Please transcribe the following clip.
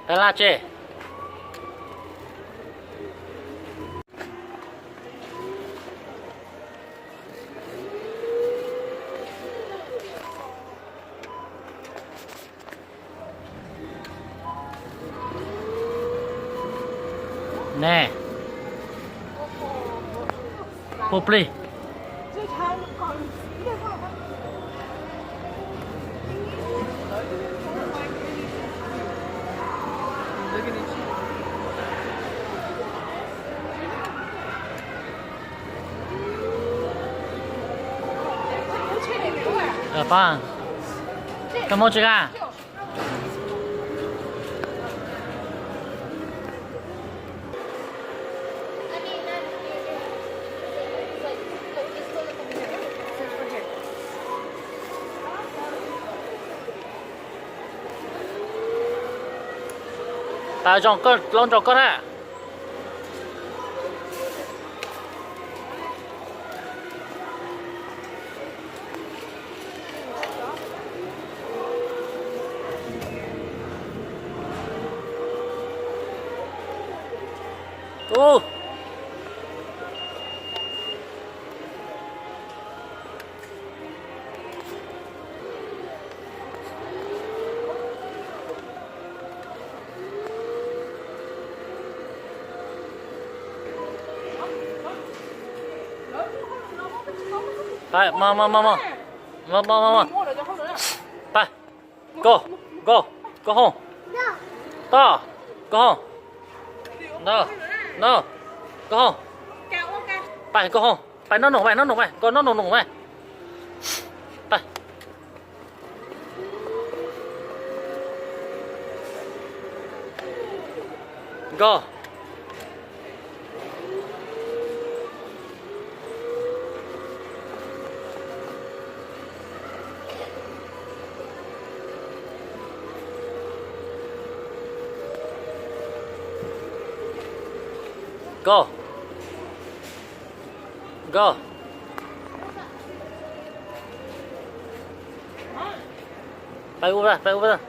Peb laj tseg. Ne, puas plig? Pab, koj muab tsis kaj. Pab, zoo koj laub nraug koj na. Ub. Pab, mog mog mog mog, mog mog mog mog. Pab, nkauj, nkauj, nkauj hooj, toj, nkauj hooj, no, no, nkauj hooj. Pab, nkauj hooj, pab, noj noom pab, noj noom pab, nkauj noj noom noom pab. Pab. Nkauj. Nkauj. Nkauj. Pab ub, pab ub.